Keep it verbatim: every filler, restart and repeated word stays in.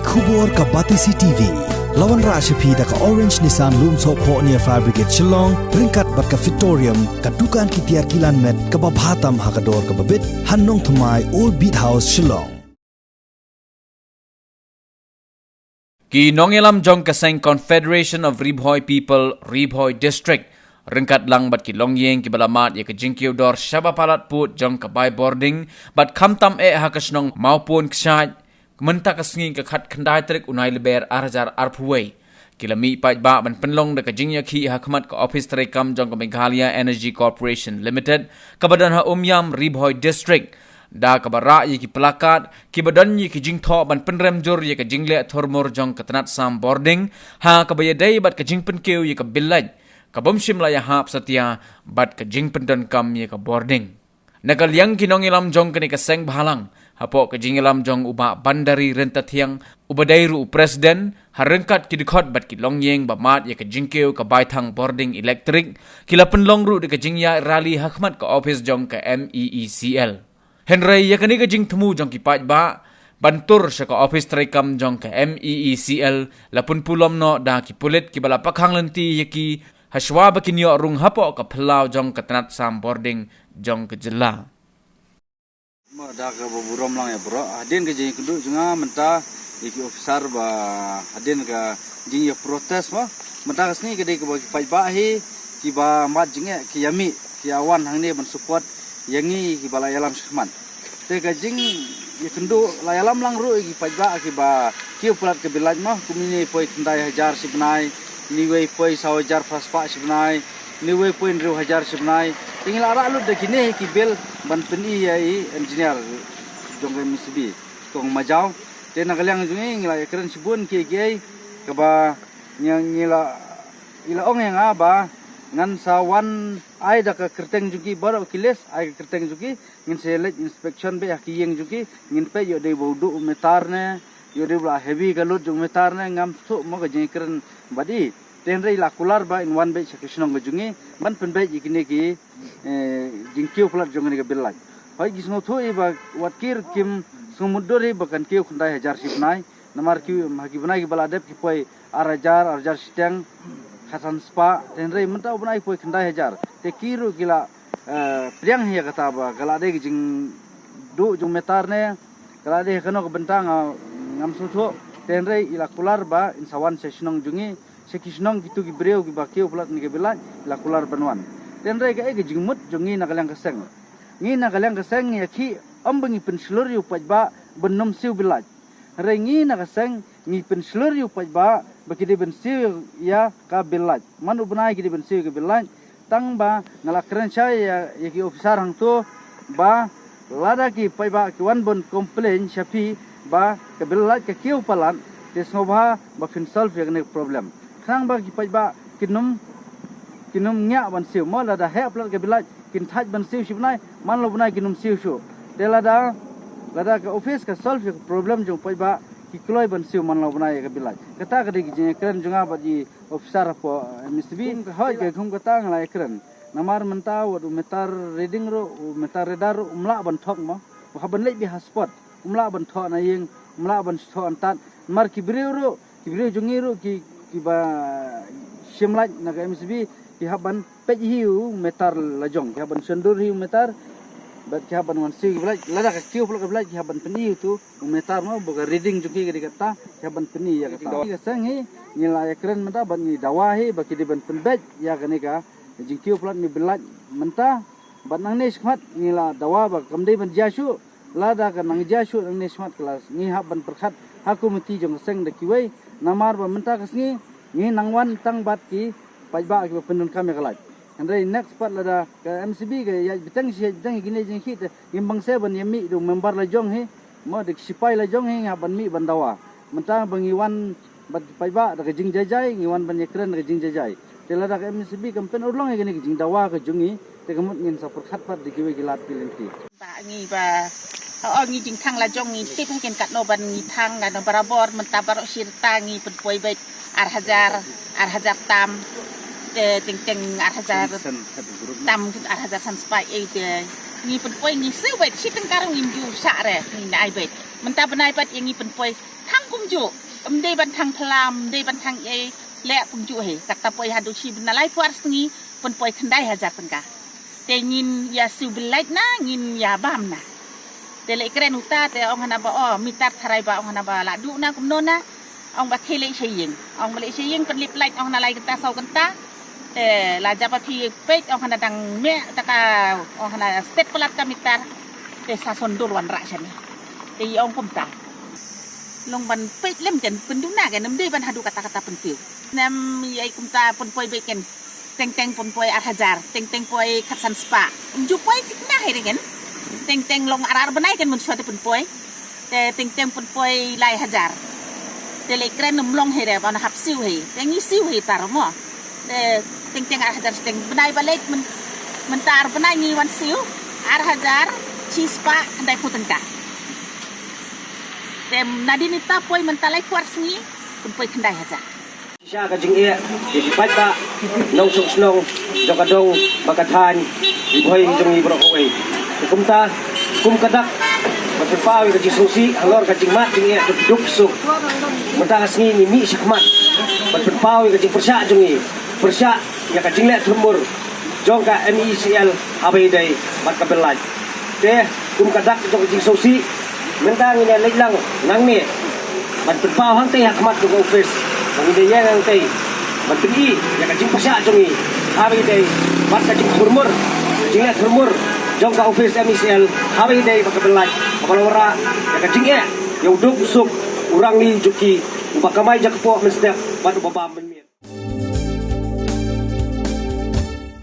Khubor ka Batesi T V. La wanrah sha phi da ka Orange Nissan Lumsohphoh near Fire Brigade Shillong, ryngkat bad ka Fitorium, ka dukan ki tiar kilan met kaba bha tam ha ka dor kaba bit, ha Nongthymmai, Old Beat House, Shillong. Ki nongïalam jong ka seng Confederation of Ri Bhoi People, Ri Bhoi District, ryngkat lang bad ki longïing kiba la mad ïa ka jingkiew dor shaba palat pud jong ka bai bording bad khamtam eh ha ka shnong Mawpun Kshaid, mynta ka sngi ka khatkhyndai tarik u Naiwieng ar hajar arphew wei. Ki la mih paidbah ban pynlong da ka jingïakhih ha khmat ka ophis treikam jong ka Meghalaya Energy Corporation Limited, kaba don ha Umiam, Ri Bhoi District. Da kaba rah ïa ki plakat kiba don ïa ki jingthoh ban pynrem jur ïa ka jingleh thurmur jong ka tnat sam bording, ha kaba ïadei bad ka jingpynkiew ïa ka bill light, ka bym shym la ïahap satia bad ka jingpyndonkam ïa ka bording. Na ka liang ki nongïalam jong kane ka seng bhalang, hapoh ka jingïalam jong u Bah Bandari Ryntathiang, uba dei ruh u president, ha ryngkat ki dkhot bad ki longïing ba mad ïa ka jingkiew ka baithang bording elektrik, ki la pynlong ruh da ka jingïaid rally ha khmat ka ophis jong ka M E E C L. Hynrei ïa kane ka jingthmu jong ki paidbah ban tur sha ka ophis treikam jong ka M E E C L la pynpulom noh da ki pulit kiba la pakhang lynti ïa ki hashwa ba kin ïoh rung hapoh ka phyllaw jong ka tnat sam bording jong ka jylla. Ma da kaba burom lang ïa baroh. Hadien ka jingïakynduh jong nga mynta ïa ki officer ba hadien ka jingïa protest ma. Mynta ka sngi ka dei kaba ki paidbah hi kiba mad jingeh ki ïa mih ki ïa wan hangne ban support ïa ngi kiba la ïalam shakhmat. Te ka jingïakynduh la ïalam lang ruh ïa ki paidbah kiba kiew palat ka bill light ma, kum ine poi khyndai hajar shi bnai, ine wei poi saw hajar phra spah shi bnai, ine wei poi hynriew hajar shi bnai. Te ngi la rah lut da kine ki bill ban pyni ïa i engineer jong ka M E C B, Kong Majaw. Te na ka liang jong ngi ngi la ïakren shibun kiei kiei kaba ngi, ngi la, i la ong ïa nga ba ngan sa wan ai da ka kyrteng jong ki baroh ki list, ai ka kyrteng jong ki, ngin sa leit inspection beit ha ki ïing jong ki, ngin peit ïoh dei ba u duh u meter ne, ïoh dei ba la heavy ka load jong u meter ne, ngam sngewthuh mo ka jingkren bad i. Te hynrei i la kular ba in wan beit sha ka shnong ka jong ngi ban pynbeit ïa kine ki, eh, jingkiew palat jong kane ka bill light. Hooid ki sngewthuh i ba wat ki ruh kim sngewmutdur i ba kan kiew khyndai hajar shi bnai. Namar ki, ha ki bnai kiba la dep ki poi ar hajar, ar hajar shiteng, khatsan spah, te hynrei mynta u bnai ki poi khyndai hajar. Te ki ruh ki la, eh, pdiang hi ïa kata ba ka la dei ka jingduh jong u meter ne, ka la dei ha kano ka bynta nga, ngam sngewthuh. Te hynrei i la kular ba in sa wan sha shnong jong ngi, sha ki shnong kitu ki briew kiba kiew palat ïa ka bill light, i la kular ban wan. Te hynrei kaei ka jingmut jong ngi na ka liang ka seng? Ngi na ka liang ka seng ngi ïakhih ym ba ngi pynshlur ïa u paidbah ban nym siew bill light. Hynrei ngi na ka seng ngi pynshlur ïa u paidbah ba ki dei ban siew ïa ka bill light. Man u bnai ki dei ban siew ïa ka bill light. Tang ba nga la kren shai ïa, ïa ki officer hangto ba lada ki paidbah ki wan ban complain sha phi ba ka bill light ka kiew palat, te sngewbha ba phin solve ïa kane ka problem. Khnang ba ki paidbah kin nym, kin nym ñiah ban siew. Mo lada heh palat ka bill light kin thait ban siew shi bnai, man la u bnai kin nym siew shuh. Te lada, lada ka office ka solve ïa ka problem jong u paidbah, ki kloi ban siew man la u bnai ïa ka bill light. Kata ka dei ka jingkren jong nga bad i officer hapoh M E C B. Kum ka hoi ka kum kata nga la ïakren. Namar mynta wat u meter reading ruh, u meter reader ruh um lah ban thok mo. U hap ban leit beit ha spot. Um lah ban thoh na ïing, um lah ban thoh antad. Namar ki briew ruh, ki briew jong ngi ruh ki, kiba shim light na ka M E C B, ki hap ban peit hi u meter la jong, ki hap ban shondur hi u meter, bad ki hap ban wan siew ki bill light, lada ka kiew palat ka bill light, ki hap ban pyni hi utu u meter mo, ba ka reading jong ki ka dei kata, ki hap ban pyni ïa kata. Ka seng hi, ngi la ïakren mynta, bad ngi dawa hi, ba ki dei ban pynbeit ïa kane ka jingkiew palat ne bill light mynta, bad nangne shakhmat ngi la dawa ba kam dei ban jia shuh, lada ka nang jia shuh nangne shakhmat ka la ngi hap ban pyrkhat ha komiti jong ka seng da kiwei, namar ba mynta ka sngi ngi nang wan tang bad ki paidbah kiba pyndonkam ïa ka light. Hynrei next pat lada ka M E C B ka ïaid bteng shi ïaid bteng ïa kine jingkhih te ngim bang seh ban ïa mih da u member la jong hi, mo da ki sipai la jong hi ngi hap ban mih ban dawa. Mynta ba ngi wan bad ki paidbah da ka jingjaijai, ngi wan ban ïakren da ka jingjaijai. Te lada ka M E C B kam pynurlong ïa kane ka jingdawa ka jong ngi, te ka mut ngin sa pyrkhat pat da kiwei ki lad ki lynti. Ba ngi ba, ha, o, ngi jingthang la jong ngi tip ha kin katno ban ngi thang, katno barabor, mynta baroh shi rta ngi pynpoi beit ar hajar, ar hajar tam, te teng teng ar hajar tam, ar hajar san spah, eh, te ngi pynpoi ngi siew beit, shi tyngka ruh ngim ju shah re, ngi nai beit. Mynta bnai pat ïa ngi pynpoi Kumjuh, ym dei ban thang phla, ym dei ban thang ei, leh kumjuh hi. Kata poi haduh shi bnai laiphew ar sngi, pynpoi khyndai hajar tyngka. Te ngin ïa siew bill light na, ngin ïa bam na. Te leh kren uta, te ong hana ba, oh, mitar tharai ba, ong hana ba, la duh na, kumno na. Ong ba khie leit sha ïing. Ong ba leit sha ïing, pynlip light, ong hana lai kynta, saw kynta. Te la jap ba phi peit, ong hana dang meh, ta ka, ong hana stet palat ka mitar. Te sa son dur wanrah shane. Te i ong kumta. Long ban peit lem ken, pynduna ken, ym dei ban haduh kata kata pyntiew. Nem ïa i kumta pynpoi beit ken. Teng teng pynpoi ar hajar, teng teng poi khatsan spah. Ym ju poi thik na hi re ken. Teng teng long ar ar bnai ken mynshuwa te pynpoi. Te teng teng pynpoi lai hajar. Te leh kren ym long hi re, ban hap siew hi. Te ngi siew hi tar mo. Te teng teng ar hajar, teng bnai ba leit myn-, mynta ar bnai ngi wan siew. Ar hajar, shi spah, khyndai phew tyngka. Te nadien ita poi mynta laiphew ar sngi, pynpoi khyndai hajar. Shisha ka jingeh ïa ki paidbah nongshong shnong jong ka dong bad ka thaiñ Ri Bhoi jong ngi baroh kawei. Te kumta, kum ka dak ban pynpaw ïa ka jingsngewsih halor ka jingmad jingeh duk duk suk. Mynta ka sngi ngi mih shakhmat ban pynpaw ïa ka jingpyrshah jong ngi, pyrshah ïa ka jingleh thurmur jong ka M E C L ha ba ïadei bad ka bill light. Te kum ka dak jong ka jingsngewsih, mynta ngin ïa leit lang nangne ban pynpaw hangtei ha khmat jong ka office. Ba ngin ïa ïeng hangtei ban pyni ïa ka jingpyrshah jong ngi ha ba ïadei bad ka jingthurmur, ka jingleh thurmur jong ka office M E C L ha ba ïadei bad ka bill light, kaba la wanrah ïa ka jingeh ïa u duk u suk, u rangli u juki, uba kamai jakpoh mynstep bad uba bam mynmiet.